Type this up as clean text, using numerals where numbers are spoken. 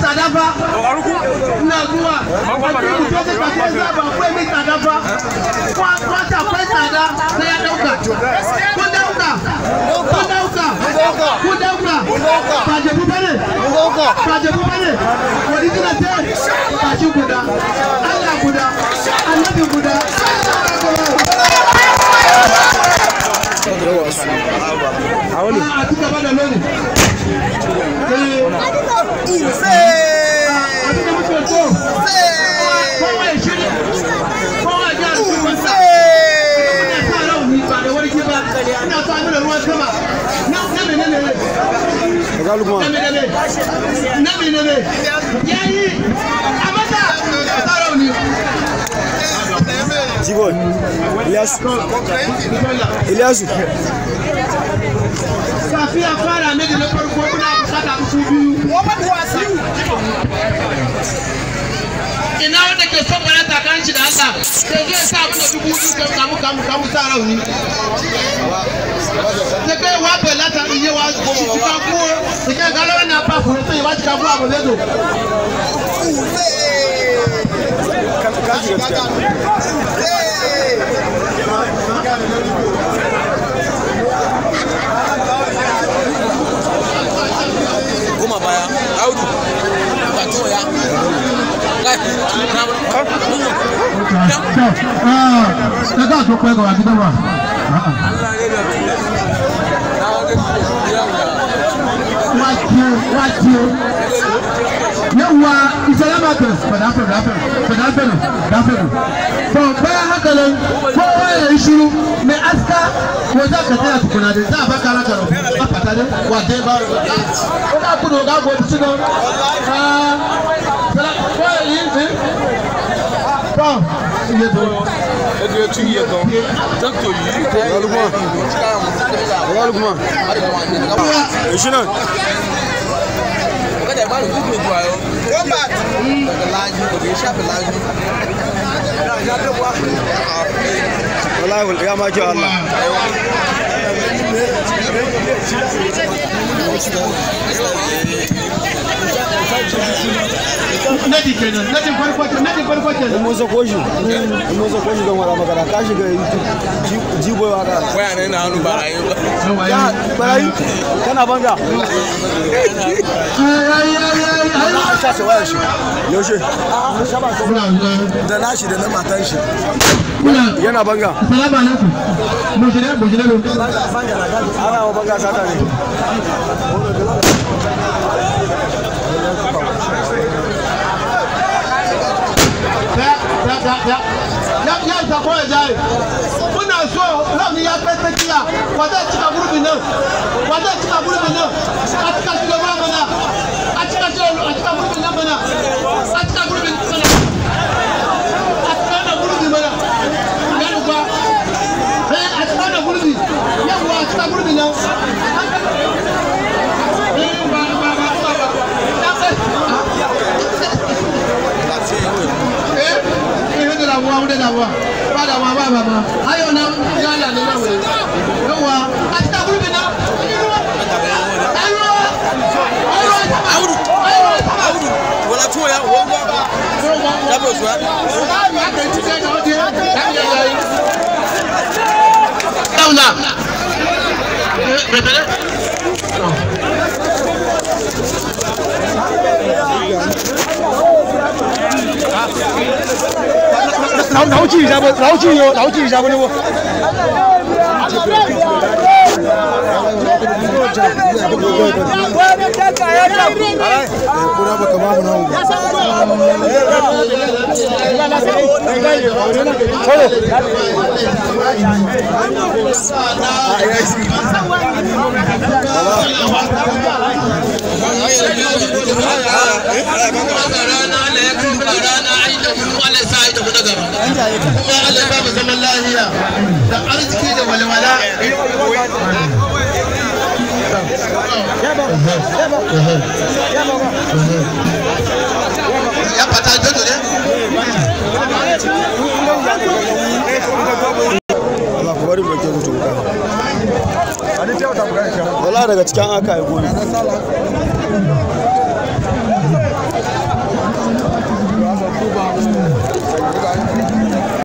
tsada fa. Ina zuwa. A cikin mutum da kasuwar zaba akwai mai tsada fa. Kwata akwai tsada sai ya dauka. Kun dauka. Kun dauka. Kun dauka. Ba jabu bane. Ba jabu bane. Original ce. Kashi guda. Allah guda. Annabi guda. A ci gaba da lori. Abin da muke so. Kowa ya shirya. Kowa ya gyara shugabansa. Ina sa rauni ba da warki ba. Ina sa mana ruwan sama. Na menene ne? Na menene? Yayi. A mata. Sa rauni. Jibo, Ilyasu, Ilyasu. Kafin a fara ne da na farko muna bukata su biyu. Ina wanda ke son bana takan shi da Allah sai zai sa mana 2000 kan kamu kamu kamu sa rauni. Sai kai wa bela ta iye wa cika ko sai kai galo na pa furu sai wa cika ko abu ledo. Goma baya, Audu, ba ya. Daga to kai ga gidan wa. Wace yawa isalama ta fada. To bayan haka nan kowa ya yi shiru mai aska ko za ka tsaya tukuna da za a baka raka a fata ne wa dai ba ko ka kudo ga gobe su nan ko ya yi to iye to Wallahi ya ma kyau Allah. Nadi kenan, nadi farko kenan, nadi farko kenan. Mun sako shi, mun sako shi don wara magana ka shiga YouTube jibo waka. Waya ne na hannu barayi. Ya barayi kana banga. Ai ai ai ai. An sace wayar shi. Yaushe? Da nashi da na matan shi. Yana banga. Assalamu alaikum. Mujire, mujire. Ana wa banga sata ne. Ya isa ko ya jaye. Muna so rauni ya kai tsakiya. Wa zai cika gurbin nan? Wa zai cika gurbin nan? A cika shi da ruwa mana. A cika shi a cika gurbin nan mana. A cika gurbin mana. A cika da gurbi mana. Ya rufa. Eh, a cika da gurbi. Yawwa a cika gurbin nan. Eh, ba ba ba ba ba. Ya kai. Eh, eh, da damuwa, da damuwa. Ba damuwa, ba ba ba. Ayo na gala ne na wuri. Yawwa, a cika gurbin nan. Audu, Audu, wala tuwo ya, wala ba. Dabo zuwa. Dauna. 老几下不？老几哟？老几下不？那个。Kuma Allah ba mu zaman lafiya da arziki da walwala. Ya fata jojo ne? Allah ku bari mu ke mutu ka. Wala daga cikin aka yi gori.